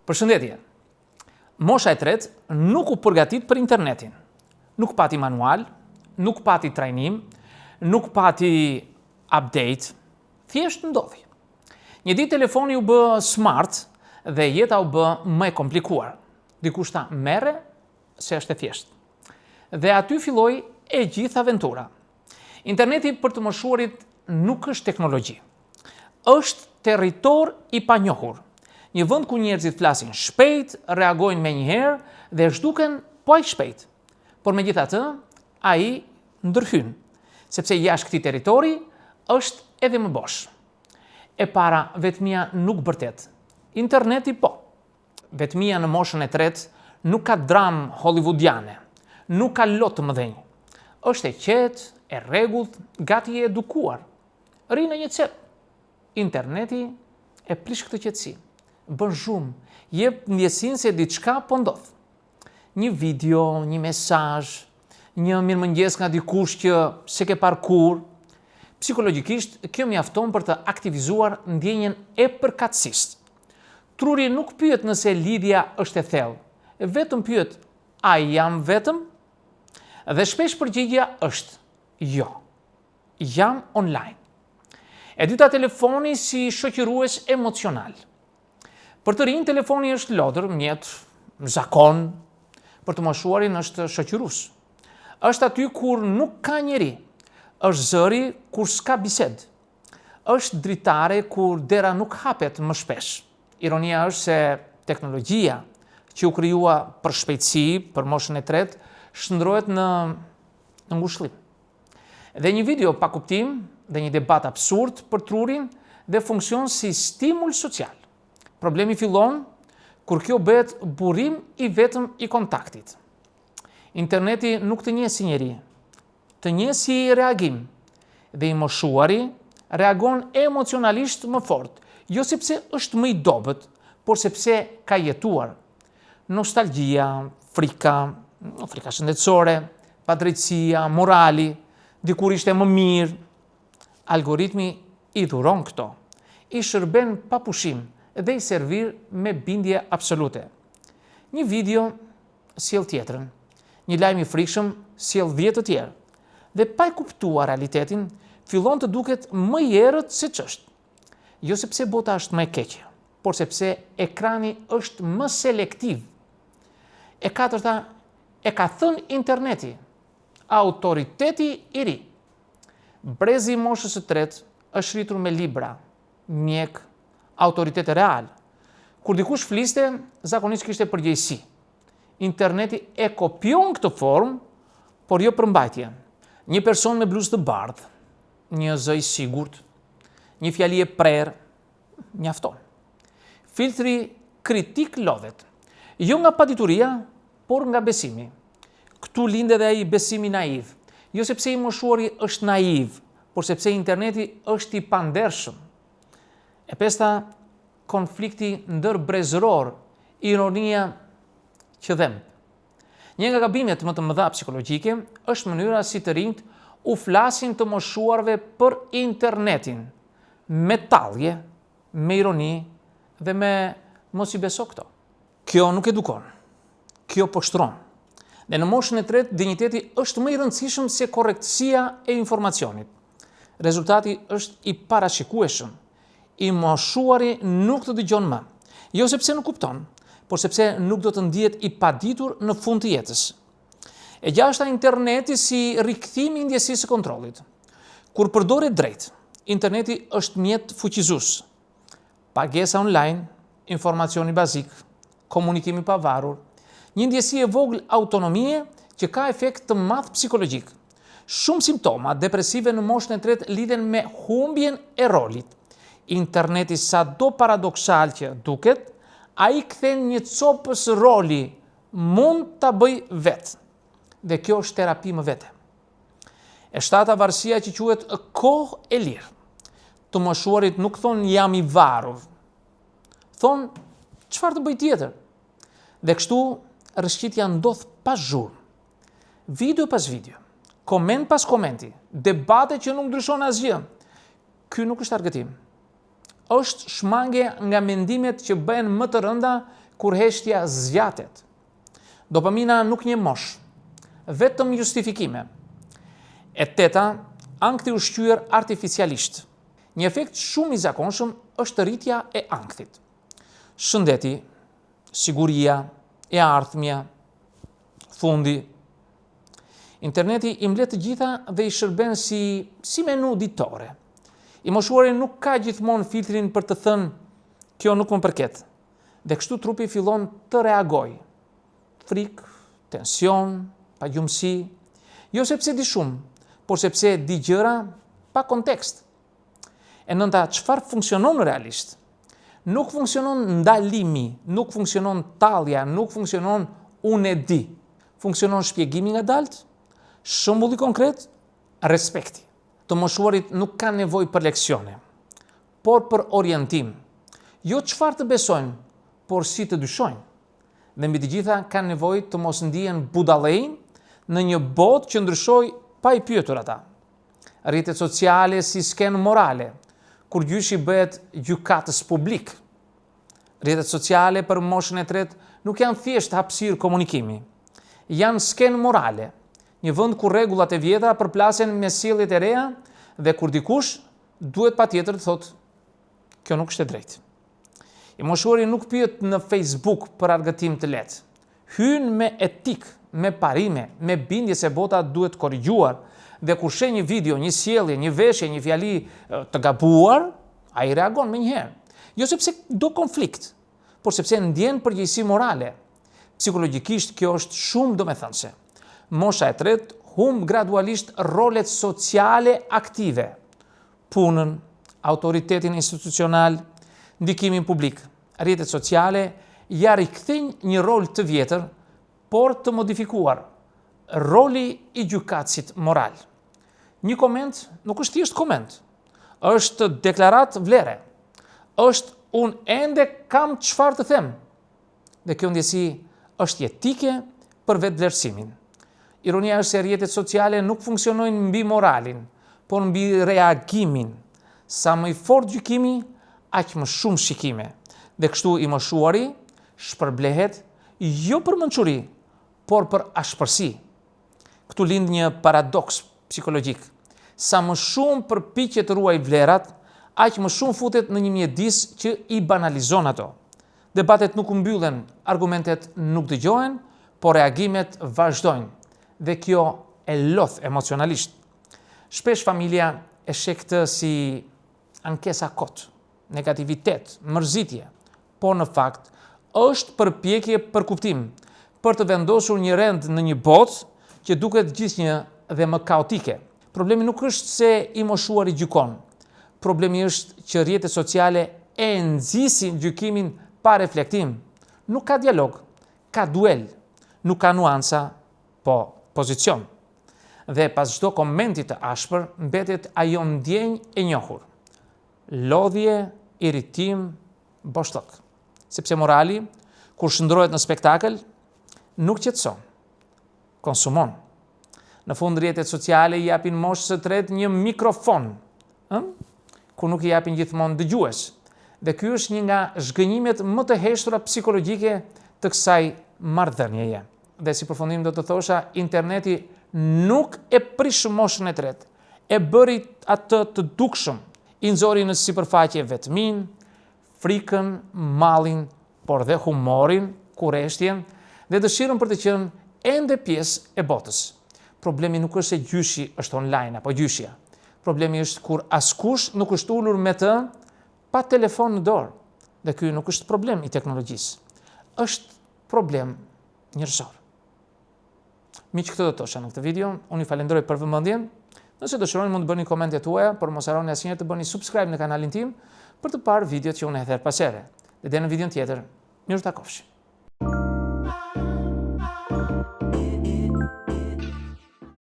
Përshëndetje. Mosha e tretë nuk u përgatit për internetin. Nuk pati manual, nuk pati trajnim, nuk pati update, thjesht ndodhi. Një ditë telefoni u bë smart dhe jeta u bë më e komplikuar. Dikush tha merre se është e thjeshtë. Dhe aty filloi e gjithë aventura. Interneti për të moshuarit nuk është teknologji. Është territor i panjohur. Një vend ku njerëzit flasin shpejt, reagojnë menjëherë dhe zhduken po aq shpejt. Por megjithatë, ai ndërhyn, sepse jashtë këtij territori është edhe më bosh. E para, vetmia nuk bërtet. Interneti po. Vetmia në moshën e tretë nuk ka dramë hollywoodiane, nuk ka lot të mëdhenj. Është e qetë, e rregullt, gati e edukuar. Rri në një cep. Interneti e prish këtë qetësi. Bën zhurmë, jep ndjesinë se diçka po ndodh. Një video, një mesazh, një mirëmëngjes nga dikush që s'e ke parë kurrë. Psikologjikisht, kjo mjafton për të aktivizuar ndjenjën e përkatësisë. Truri nuk pyet nëse lidhja është e thellë, vetëm pyet a jam vetëm? Dhe shpesh përgjigja është jo. Jam online. E dyta telefoni si shoqërues emocional. Për të rinj telefoni është lodër, mjet, zakon, për të moshuarin është shoqërues. Është aty kur nuk ka njeri. Është zëri kur s'ka bisedë. Është dritare kur dera nuk hapet më shpesh. Ironia është se teknologjia që u krijua për shpejtësi, për moshën e tretë, shndërrohet në në ngushëllim. Dhe një video pa kuptim dhe një debat absurd për trurin dhe funksion si stimul social. Problemi fillon kur kjo bëhet burim i vetëm i kontaktit. Interneti nuk të njeh si njeri, të njeh si reagim dhe i moshuari reagon emocionalisht më fort, jo sepse është më i dobët, por sepse ka jetuar. Nostalgjia, frika, frika shëndetësore, padrejtësia, morali, dikur ishte më mirë. Algoritmi i dhuron këto, i shërben pa pushim dhe i servir me bindje absolute. Një video sjell tjetrën. Një lajm i frikshëm sjell 10 të tjerë. Dhe pa e kuptuar realitetin, fillon të duket më i errët se ç'është. Jo sepse bota është më e keqe, por sepse ekrani është më selektiv. E katërta, e ka thënë interneti, autoriteti i ri. Brezi i moshës së tretë është rritur me libra, mjekë, autoritete reale. Kur dikush fliste, zakonisht kishte përgjegjësi. Interneti e kopjon këtë formë, por jo përmbajtjen. Një person me bluzë të bardhë, një zë i sigurt, një fjali e prerë, mjafton. Filtri kritik lodhet. Jo nga padituria, por nga besimi. Këtu lind edhe ai besimi naiv. Jo sepse i moshuari është naiv, por sepse interneti është i pandershëm. E pesta, konflikti ndërbrezëror, ironia që dhemb. Një nga gabimet më të mëdha psikologjike është mënyra si të rinjtë u flasin të moshuarve për internetin, me tallje, me ironi dhe me mos i beso këto. Kjo nuk edukon. Kjo poshtëron. Dhe në moshën e tretë, dinjiteti është më i rëndësishëm se korrektësia e informacionit. Rezultati është i parashikueshëm. I moshuari nuk të dëgjon më. Jo sepse nuk kupton, por sepse nuk do të ndihet i paditur në fund të jetës. E gjashta interneti si rikthimi i ndjesisë së kontrollit. Kur përdoret drejt, interneti është mjet fuqizues. Pagesa online, informacioni bazik, komunikim i pavarur, një ndjesi e vogël autonomie që ka efekt të madh psikologjik. Shumë simptoma depresive në moshën e tretë lidhen me humbjen e rolit. Interneti sado paradoksal që duket, ai kthen një copës roli, mund ta bëj vetë. Dhe kjo është terapi më vete. E shtata varësia që quhet kohë e lirë. Të moshuarit nuk thonë jam i varur. Thonë çfarë të bëj tjetër? Dhe kështu rrëshqitja ndodh pa zhurmë. Video pas video, koment pas komenti, debate që nuk ndryshon asgjë. Ky nuk është argëtim. Është shmangie nga mendimet që bëhen më të rënda Kur heshtja zgjatet. Dopamina nuk njeh moshë, vetëm justifikime. E teta, ankthi i ushqyer artificialisht. Një efekt shumë i zakonshëm është rritja e ankthit. Shëndeti, siguria, e ardhmja, fundi. Interneti i mbledh të gjitha dhe i shërben si, si menu ditore. I moshuari nuk ka gjithmonë filtrin për të thënë kjo nuk më përket. Dhe kështu trupi fillon të reagojë. Frikë, tension, pagjumësi, jo sepse di shumë, por sepse di gjëra pa kontekst. E nënta, çfarë funksionon realisht? Nuk funksionon ndalimi, nuk funksionon tallja, nuk funksionon unë e di. Funksionon shpjegimi i ngadaltë, shembulli konkret, respekti. Të moshuarit nuk kanë nevojë për leksione, por për orientim. Jo çfarë të besojnë, por si të dyshojnë. Dhe mbi të gjitha kanë nevojë të mos ndihen budallenj në një botë që ndryshoi pa i pyetur ata. Rrjetet sociale si skenë morale, kur gjyshi bëhet gjykatës publik. Rrjetet sociale për moshën e tretë nuk janë thjesht hapësirë komunikimi. Janë skenë morale, një vend ku rregullat e vjetra përplasen me sjelljet e reja dhe kur dikush duhet patjetër të thotë kjo nuk është e drejtë. I moshuari nuk pyet në Facebook për argëtim të lehtë. Hyn me etikë, me parime, me bindje se bota duhet korrigjuar dhe kur sheh një video, një sjellje, një veshje, një fjali të gabuar, ai reagon menjëherë. Jo sepse do konflikt, por sepse ndjen përgjegjësi morale. Psikologjikisht kjo është shumë domethënëse. Mosha e tretë humb gradualisht rolet sociale aktive, punën, autoritetin institucional, ndikimin publik. Rrjetet sociale ia rikthejnë një rol të vjetër, por të modifikuar, roli i gjykatësit moral. Një koment nuk është thjesht koment, është deklaratë vlere, është unë ende kam çfarë të them, Dhe kjo ndjesi është jetike për vetëvlerësimin. Ironia është se rrjetet sociale nuk funksionojnë mbi moralin, por mbi reagimin. Sa më i fortë gjykimi, aq më shumë shikime. Dhe kështu i moshuari shpërblehet jo për mençuri, por për ashpërsi. Këtu lind një paradoks psikologjik. Sa më shumë përpiqet të ruajë vlerat, aq më shumë futet në një mjedis që i banalizon ato. Debatet nuk mbyllen, argumentet nuk dëgjohen, por reagimet vazhdojnë dhe kjo e lodh emocionalisht. Shpesh familja e sheh këtë si ankesa kot, negativitet, mërzitje, por në fakt është përpjekje për kuptim, për të vendosur një rend në një botë që duket gjithnjë dhe më kaotike. Problemi nuk është se i moshuari gjykon. Problemi është që rrjetet sociale e nxisin gjykimin pa reflektim. Nuk ka dialog, ka duel, nuk ka nuanca, po pozicion. Dhe pas çdo komenti të ashpër mbetet ajo ndjenjë e njohur. Lodhje, irritim, boshllëk. Sepse morali, kur shndërrohet në spektakël, nuk qetëson, konsumon. Në fund rrjetet sociale i japin moshës së tretë një mikrofon, ë? Ku nuk i japin gjithmonë dëgjues. Dhe ky është një nga zhgënjimet më të heshtura psikologjike të kësaj marrëdhënieje. Dhe si përfundim do të thosha, interneti nuk e prish moshën e tretë, e bëri atë të dukshëm, i nxori në sipërfaqe vetminë, frikën, mallin, por dhe humorin, kureshtjen dhe dëshirën për të qenë ende pjesë e botës. Problemi nuk është se gjyshi është online apo gjyshja. Problemi është kur askush nuk është ulur me të pa telefon në dorë. Dhe ky nuk është problem i teknologjisë. Është problem njerëzor. Miq, këtë do të thosha në këtë video. Unë ju falenderoj për vëmendjen. Nëse dëshironi mund të bëni komentet tuaja, por mos harroni asnjëherë të bëni subscribe në kanalin tim për të parë videot që unë hedh herë pas here. Dhe deri në videon tjetër, mirë u takofshim.